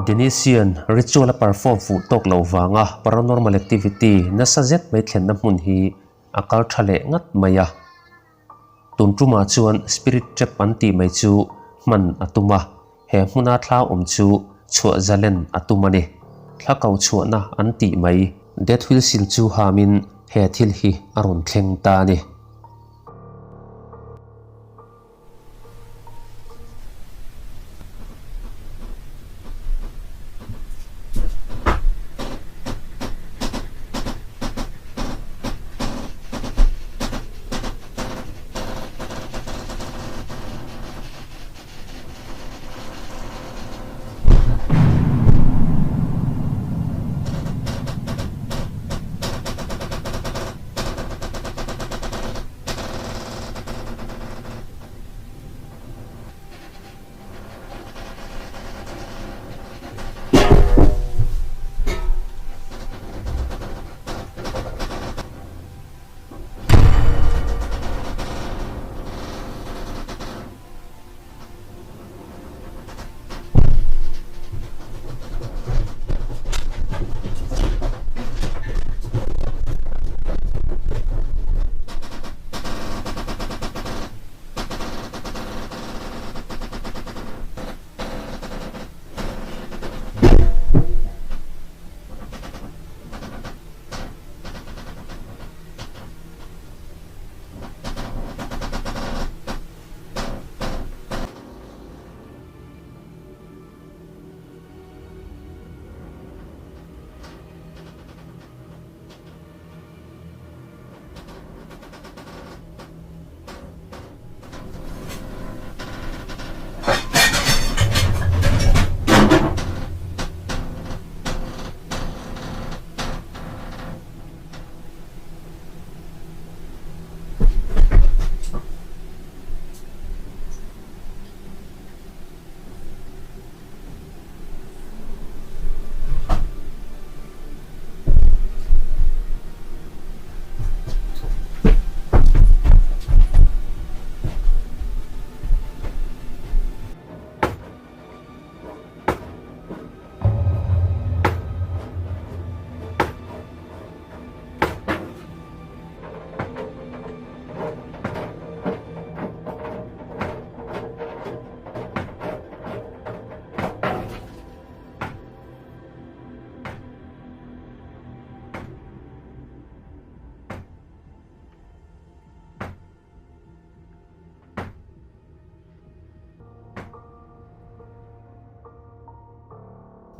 Denisian ritual a perform fuh tawk loh vanga paranormal activity nasa zet mai thlenna hmun hi a kal tha leh ngat mai a. Tun tumah chuan spirit trap an tih mai chu hman a tum a, he hmuna thla awm chu chhuah zalen a tum a ni. Thla ko chhuahna an tih mai death whistle chu hamin he thil hi a rawn thleng ta a ni.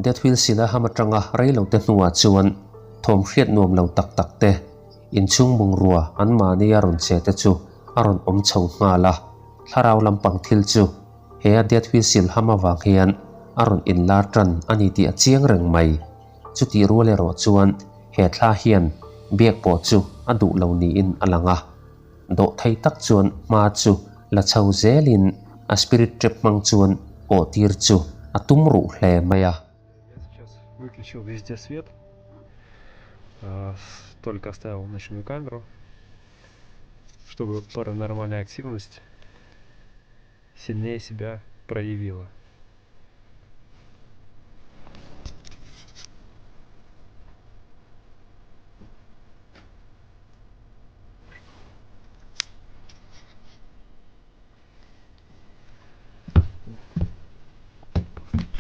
Death Wheel sila ham atanga reilote hnuah chuan thawm hriat nuam lo tak tak te, inchhung bungrua an mahni a rawn che te chu a rawn awm chho nghal a, thlarau lampang thil chu he a Death Wheel sil ham avang hian a rawn inlar tan a ni tih a chiang reng mai. Chutih rual erawh chuan he thla hian biak pawh chu a duh lo niin a lang a. Dawhthei tak chuan hma chu la chho zelin a spirit trap hmang chuan awh tir chu a tum ruh hle mai a. Выключил везде свет, только оставил ночную камеру, чтобы паранормальная активность сильнее себя проявила.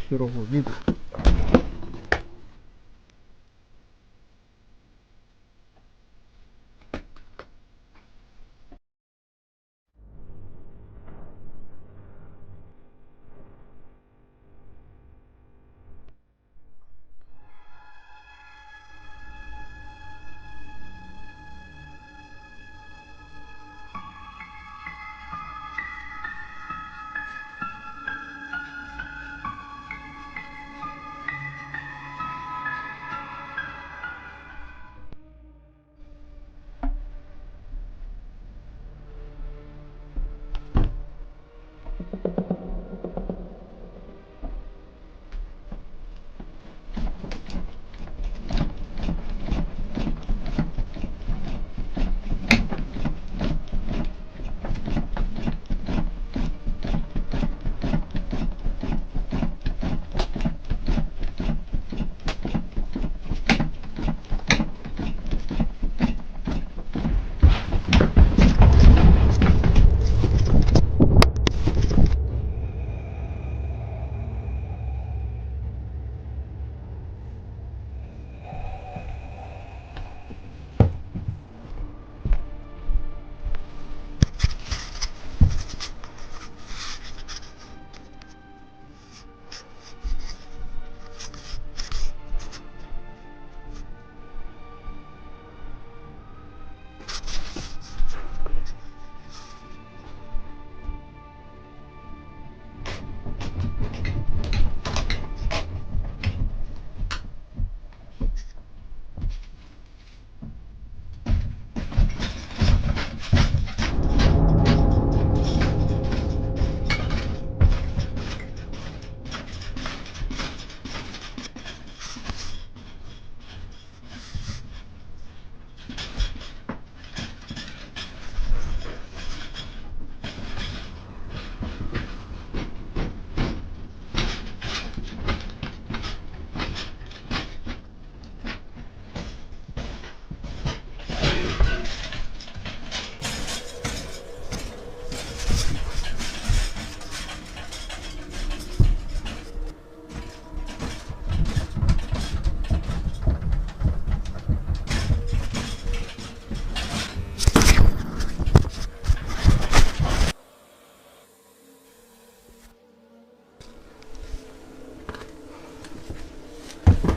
Херово видно.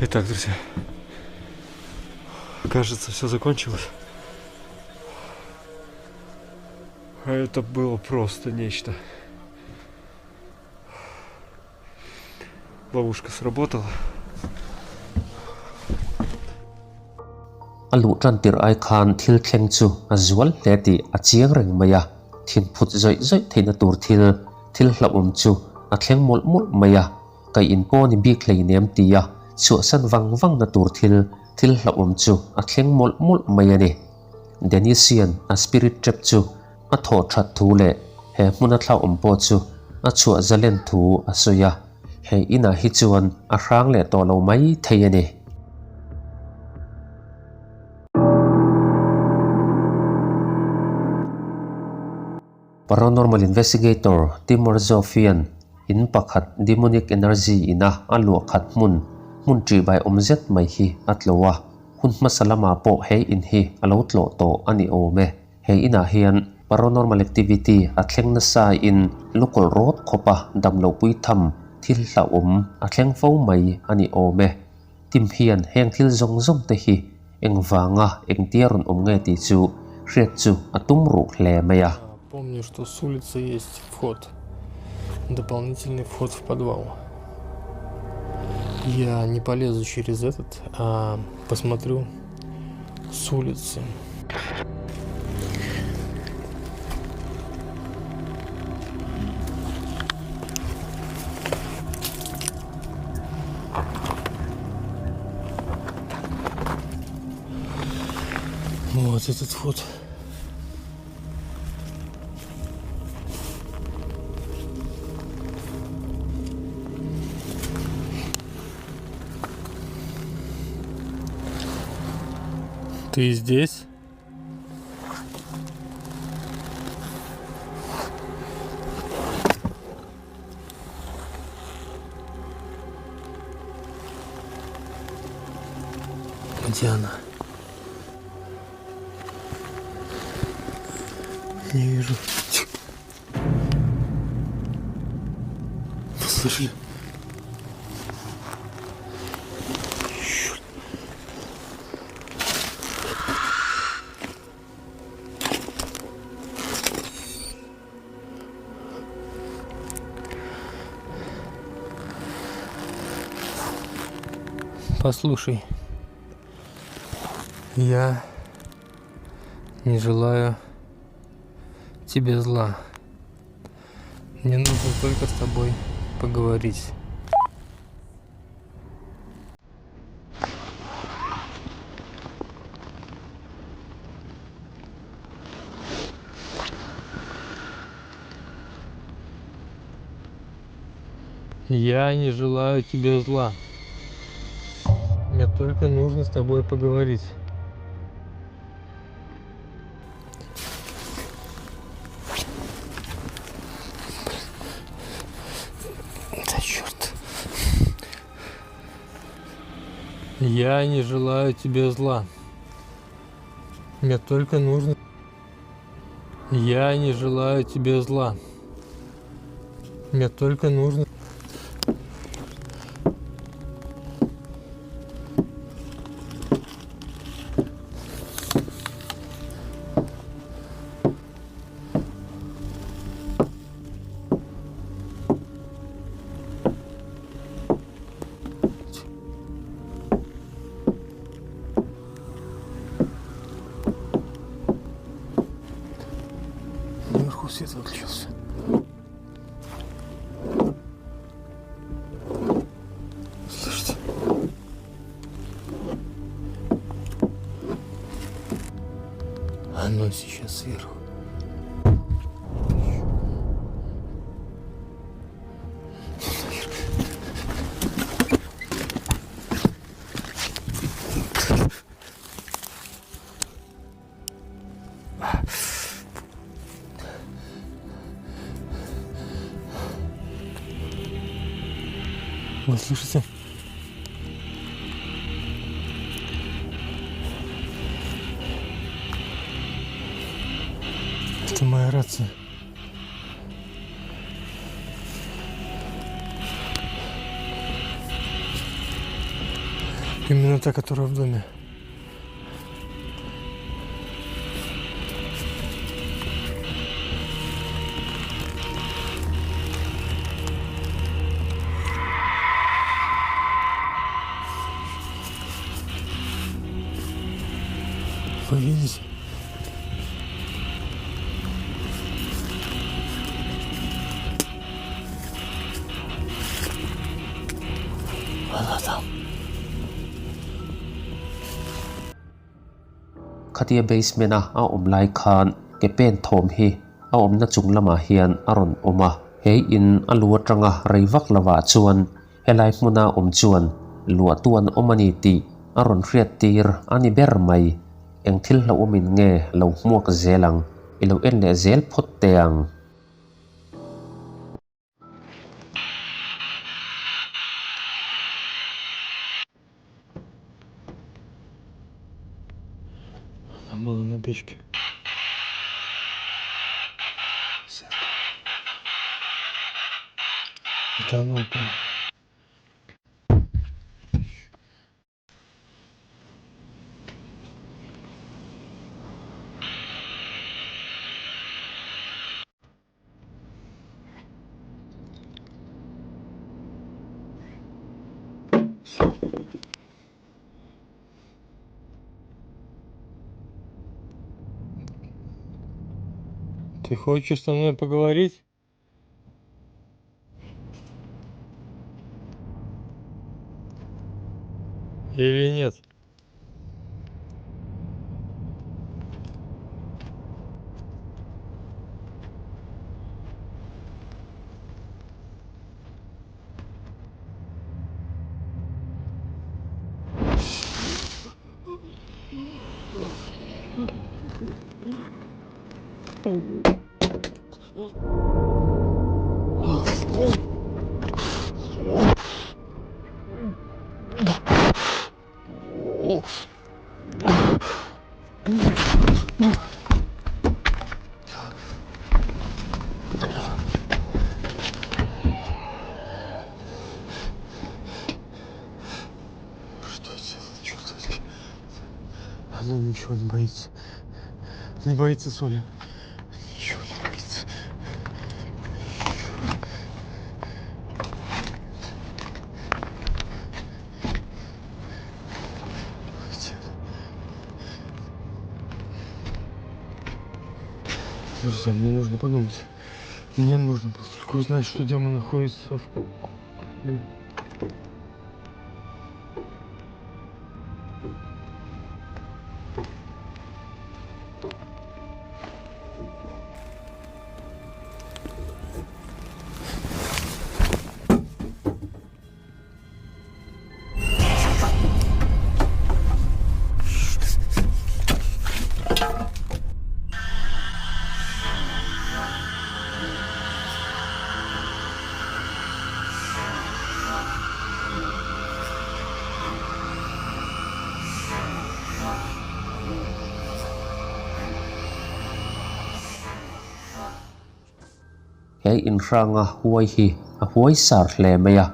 Итак, друзья, кажется, все закончилось. Это было просто нечто. Ловушка сработала. A luh tan tirh ai khan thil thleng chu a zual hle tih a chiang reng mai a, thin phut zawih zawih theihna tur thil, thil hlauhawm chu a thleng mawlh mawlh mai a, kaih in pawh ni bik hleinem tia chhuahsan vang vangna tur thil, thil hlauhawm chu a thleng mawlh mawlh mai a ni. Dennis hian a spirit trap chu a thawh that thu leh he hmuna thlauhawm pawh chu a chhuah zalen thu a sawi a, he inah hi chuan a hrang leh tawh lo mai thei a ni. Paranormal investigator Timur Zofian in pakhat demonic energy ina a luah khat hmun, hmun ṭihbai awm zet mai hi a tlawh a, hun hmasa lamah pawh he in hi a lo tlawh tawh a ni awm e. He inah hian paranormal activity a thleng nasa in lukawlh rawt khawpa damloh pui tham thil hlauhawm a thleng fo mai a ni awm e. Tim hian heng thil zawng zawng te hi engvanga engtia rawn awm nge tih chu hriat chu a tum ruh hle mai a. Помню, что с улицы есть вход, дополнительный вход в подвал. Я не полезу через этот, а посмотрю с улицы. Вот этот вход. Ты здесь? Где она? Не вижу. Вы слышали? Черт. Послушай, я не желаю тебе зла. Мне нужно только с тобой поговорить. Я не желаю тебе зла. Мне только нужно с тобой поговорить. Да черт. Я не желаю тебе зла. Мне только нужно... Я не желаю тебе зла. Мне только нужно... Наверху свет выключился. Слышите? Оно сейчас сверху. Вы слышите? Это моя рация. Именно та, которая в доме. Вы видите? Она там. Khatia basement a a awm lai khan ke pen thawm hi a awmna chung lamah hian a rawn awm a. He in a lu atanga rei vak lovah chuan helai hmuna awm chuan luahtu an awm a ni tih a rawn hriat tir a ni ber mai. Eng thil hlauhawmin nge lo hmuak zel ang? I lo en leh zel phawt teh ang. Она была на печке. Это она упала. Ты хочешь со мной поговорить? Или нет? Что делать? Что делать? Она ничего не боится. Не боится соли. Ничего не боится. Друзья, мне нужно подумать. Мне нужно только узнать, что демон находится в... He inhranga huai hi a huai sar hle mai a,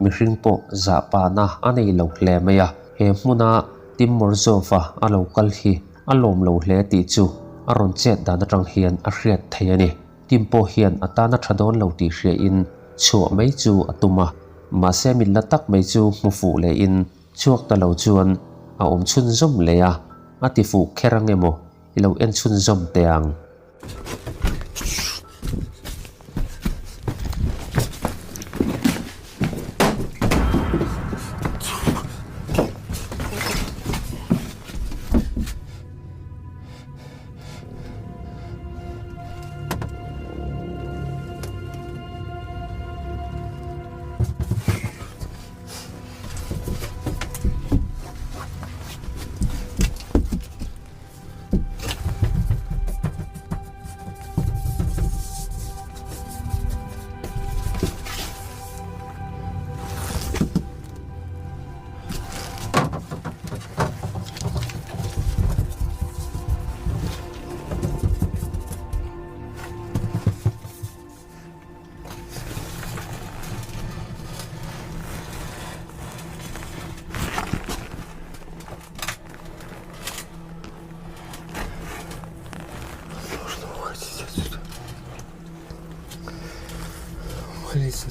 mihring pawh zahpahna a nei lo hle mai a. He hmuna Tim Morzov-a a lo kal hi a lawm lo hle tih chu a rawn chet dan atang hian a hriat thei a ni. Tim pawh hian a tana tha dawn lo tih hriain chhuah mai chu a tum a, mahse min la tak mai chu hmu fuh lehin chhuak ta lo chuan a awm chhunzawm leh a, a ti fuh kher ang emaw i lo en chhunzawm teh ang.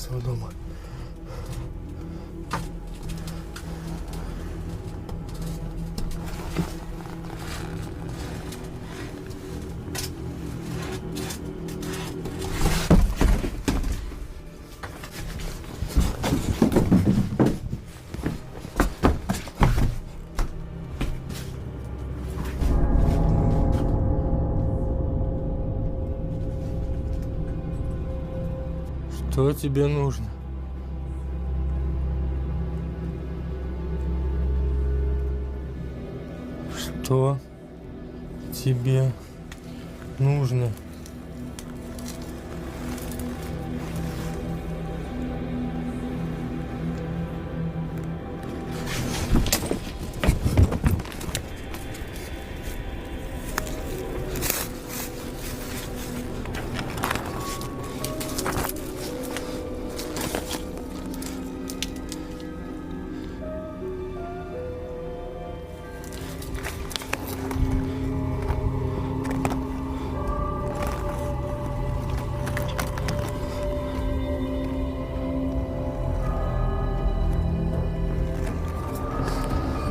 этого дома. Что тебе нужно? Что тебе нужно?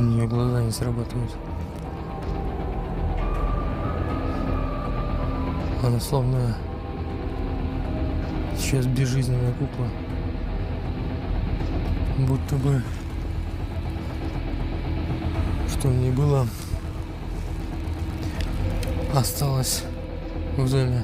У нее глаза не срабатывают. Она словно сейчас безжизненная кукла. Будто бы, что мне было, осталось в доме.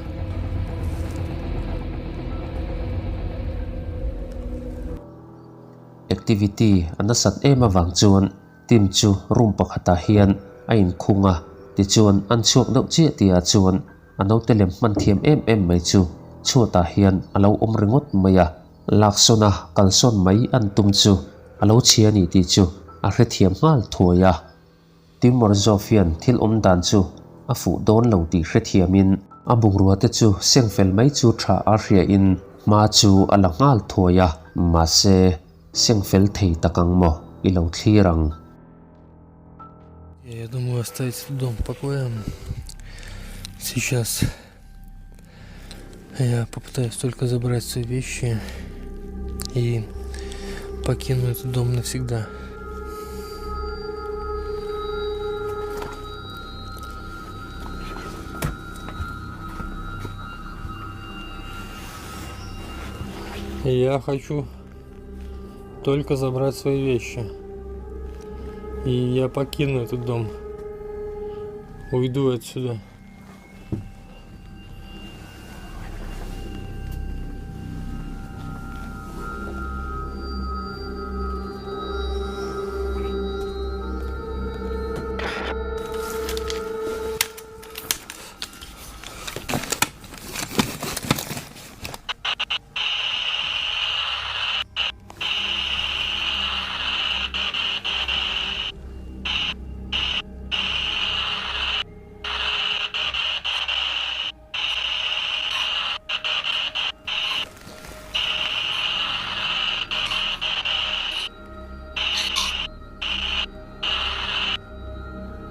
Activity a nasat em avang chuan Tim chu room pakhatah hian a inkhung a, tichuan an chhuak deuh chiah tihah chuan a naute lem hman thiam em em mai chu chhuatah hian a lo awm ringawt mai a, laksawn a kalsawn mai an tum chu a lo chhia a ni tih chu a hrethiam nghal thuai a. Tim Morzov hian thil awm dan chu a fuh dawn lo tih hrethiamin a bungrua te chu seng fel mai chu tha a hriain hma chu a la nghal thuai a, mahse seng fel thei tak ang maw i lo thlir ang. Я думаю оставить этот дом в покое. Сейчас я попытаюсь только забрать свои вещи и покину этот дом навсегда. Я хочу только забрать свои вещи. И я покину этот дом. Уйду отсюда.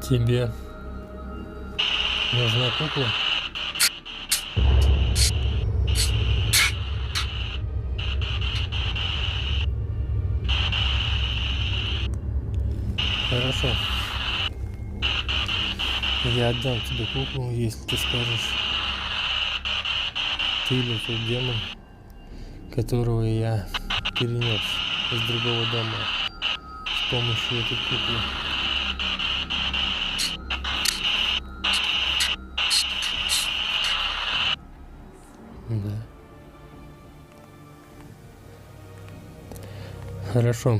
Тебе нужна кукла? Хорошо. Я отдам тебе куклу, если ты скажешь, ты или тот демон, которого я перенес из другого дома с помощью этой куклы. Да. Хорошо.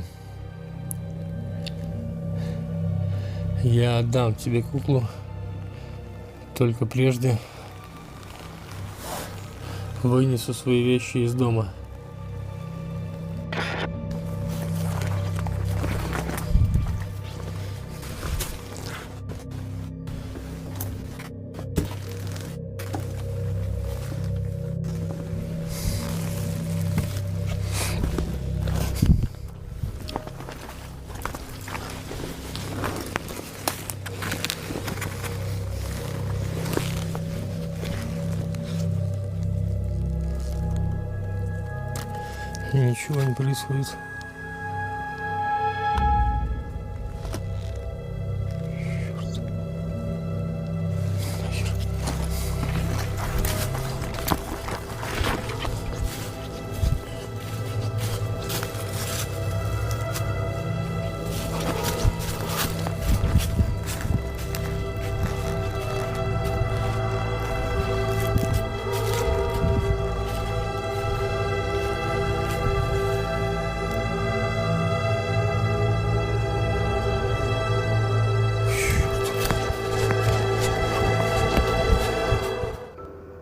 Я отдам тебе куклу, только прежде вынесу свои вещи из дома. Ничего не происходит. Черт. Нахер.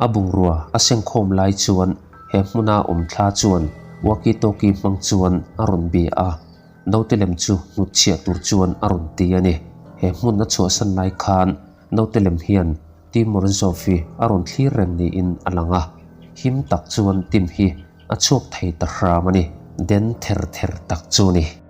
A bungrua a sengkhawm lai chuan he hmuna awm thla chuan walkie talkie hmang chuan a rawn bia a, naute lem chu hnutchhiah tur chuan a rawn ti a ni. He hmun a chhuahsan lai khan naute lem hian Tim Morozov hi a rawn thlir reng niin a lang a, him tak chuan Tim hi a chhuak thei ta hram a ni. Den ther ther tak chu ni.